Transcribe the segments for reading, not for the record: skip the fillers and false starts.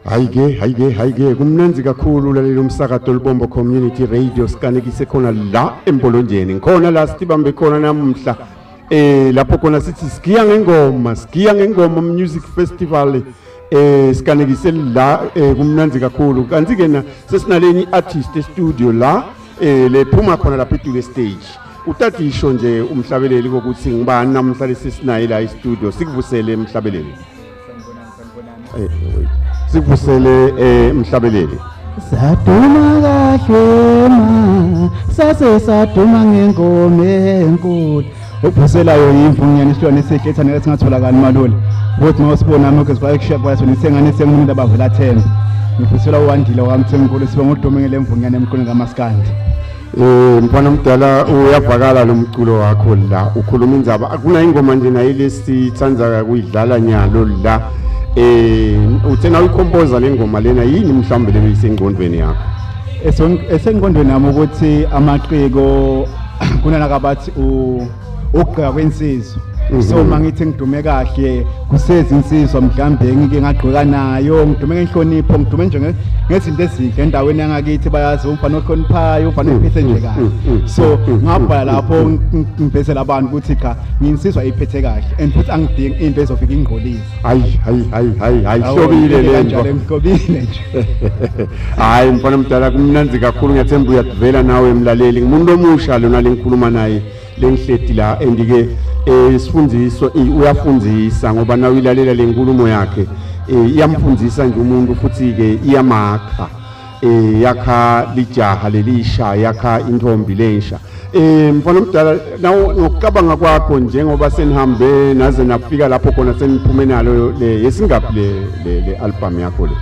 Hayi-ke, hayi-ke, hayi-ke, kumnandzi kakhulu ulalela umsakato Lubombo Community Radio, sikanekise khona la eMbolonjeni. Ngikhona la sitibambe khona namuhla. Lapho khona sithi sigiya ngengoma, sigiya ngengoma Music Festival. Sikanekise la, kumnandzi kakhulu. Kanti ke na sesinalenye artist e-studio la, lephuma khona lapha etulo stage. Utatisho nje umhlabeleli kokuthi ngibani namhla lesisinaye la e-studio, sikuvusele emhlabeleli. Sanibonani, sanibonani. Wait. Sikuvusele, mhlabeleli. Saduma kahle ma, sase saduma ngengoma enkulu. Uphoselayo yimvunyana, isilwane esihle ethandeka singatholakali malula. Ukuthi mawusibona amekho sifake kushiya kwaso nisengane sengumuntu abavela themba. Ngifisela uWandile waMthemkhulu sibonga udume ngele mvunyana emqulu kaMaskandi. Mfana omdala, uyavakala lo mculo wakho la, ukhuluma indzaba. Akuna ingoma nje nayo lesithandza kuyidlala nyalo la. Uthe na uyikhompoza le ngoma lena, yini mhlawumbe le isengqondweni yakho? Esengqondweni yami ukuthi amaqiko kunanakabathi ukugqika kwensizwa. So mangithi ngidume kahle kusezinsizwa, mhlambe ngike ngagqoka nayo, ngidume ngenhlonipho, ngidume nje ngezinto ezinhle endaweni yangakithi, bayazi umfana ohloniphayo, umfana ophethe nje kahle. So ngabhala lapho ngivezela abantu ukuthi cha, ngiyinsizwa iphethe kahle and futhi angidingi into ezofika ingqolise. Hayi, hayi, hayi, hayi, hayi, hlobile le kanjalo nto. Ngihlobile nje. Hayi mfana omdala, kumnandzi kakhulu, ngiyathemba uyakuvela nawe mlaleli. Ngumuntu omusha lona lengikhuluma naye lengihleti la, and-ke sifundziso, uyafundzisa ngoba nawe ilalela le nkulumo yakhe, iyamfundzisa nje umuntu, futhi-ke iyamakha, yakha lijaha lelisha, yakha intombi lensha. Mfana omdala, nawo ngokucabanga kwakho, njengoba senihambe naze nafika lapho khona seniphume nalo le yesingaphi le album yakho le?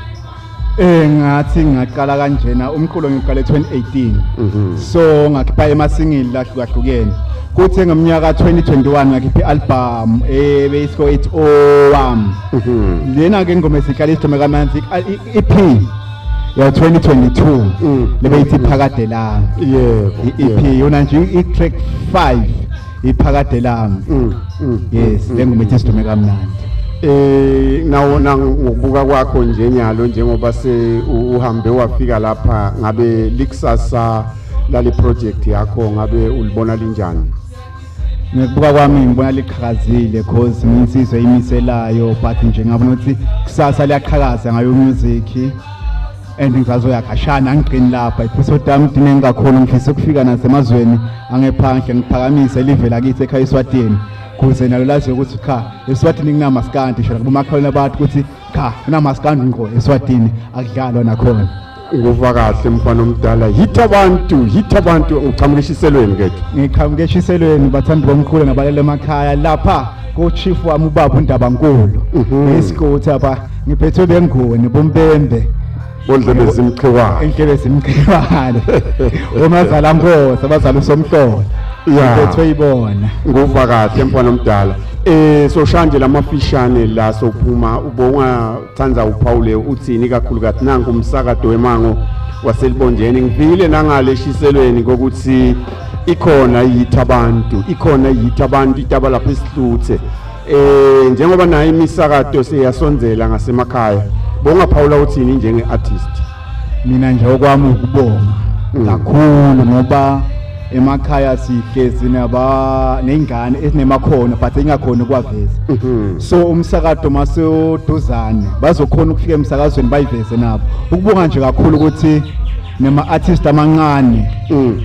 Ngathi ngaqala kanjena umculo, ngiqale 2018. So ngakhipha ema-single lahlukahlukene. Kuthe ngomnyaka 2021 ngakhipha i-album ebeyisiko ethi Owami. Lena ke ingoma esihlala isidume kamanzi, i-EP ya 2022 lebeyithi Phakade Lami. I-EP yona nje, i-track 5, iphakade lami. Yes, le ngoma ethi sidume kamnandi. Nawo na ngokubuka kwakho nje nyalo, njengoba se uhambe wafika lapha, ngabe likusasa lale project yakho ngabe ulibona linjani? Ngikubuka kwami ngibona liqhakazile, cause ngiyinsizwa eyimiselayo, but nje ngabona ukuthi kusasa liyaqhakaza ngayo music and ngisazoya khashana, angigcini lapha. Ifiso dami diningi kakhulu, ngifisa ukufika nasemazweni angephandle, ngiphakamise live lakithi ekhaya eSwatini, kuze nalo laziwe ukuthi cha, eSwatini kunamaskandi, sho nakubomakhelwane abantu ukuthi cha, kunamaskandi ngqo eSwatini, akudlalwa nakhona. Nguva kahle mfana omdala, hitha abantu, hitha abantu, uqhamuka eshiselweni kethu. Ngiqhamuke eshiselweni, bathandi bomkhulu nabalele emakhaya, lapha ku-chief wami ubaba uNdabankulu esigodi apha, ngiphethwe bengoni boMpembe. Bondlebe zimqhiwane. Endlebe zimqhiwane, omazala nkosi abazala uSomhlolo. Ngiphethwe ibona. Nguva kahle mfana omdala. So shanje lamafishane la sophuma, ubonga thanza uphawule uthini kakhulu kathi nanku umsakato wemango waselibonjeni, ngivile nangale eshiselweni kokuthi ikhona yithi abantu, ikhona yithi abantu itaba lapha esihluthe, njengoba nayo imisakato seyasondzela ngasemakhaya, bongaphawula uthini njenge artist? Mina nje okwami ukubonga kakhulu, ngoba emakhaya sihlezi naba ney'ngane ezinemakhono but engakhoni ukuwaveza. So umsakato masewuduzane bazokhona ukufika emsakazweni bayiveze nabo. Ukubonga nje kakhulu ukuthi nema-artist amancane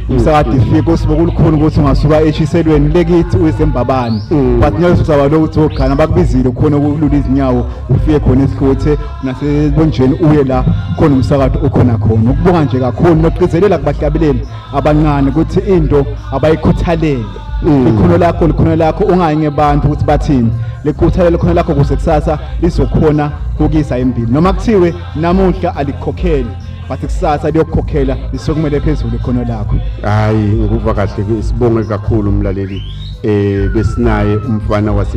umsakato ifike usibe kulukhulu ukuthi ungasuka eshiselweni lekithi uyisembabane, but ngeke uzaba lokuthi ogana bakubizile, ukhona ukulula izinyawo ufike khona esihluthe nasebonjeni, uye la khona umsakato ukhona khona. Ukubonga nje kakhulu nokugcizelela kubahlabeleli abancane ukuthi into abayikhuthalele, ikhono lakho likhono lakho, ungayi ngebantu ukuthi bathini, likhuthalele ikhono lakho kuze kusasa lizokhona kukisa embili, noma kuthiwe namuhla alikukhokheli, but kusasa liyokukhokhela, lisokumele phezulu ikhono lakho. Hayi, ngikuva kahle, sibonge kakhulu umlaleli. Besinaye umfana wase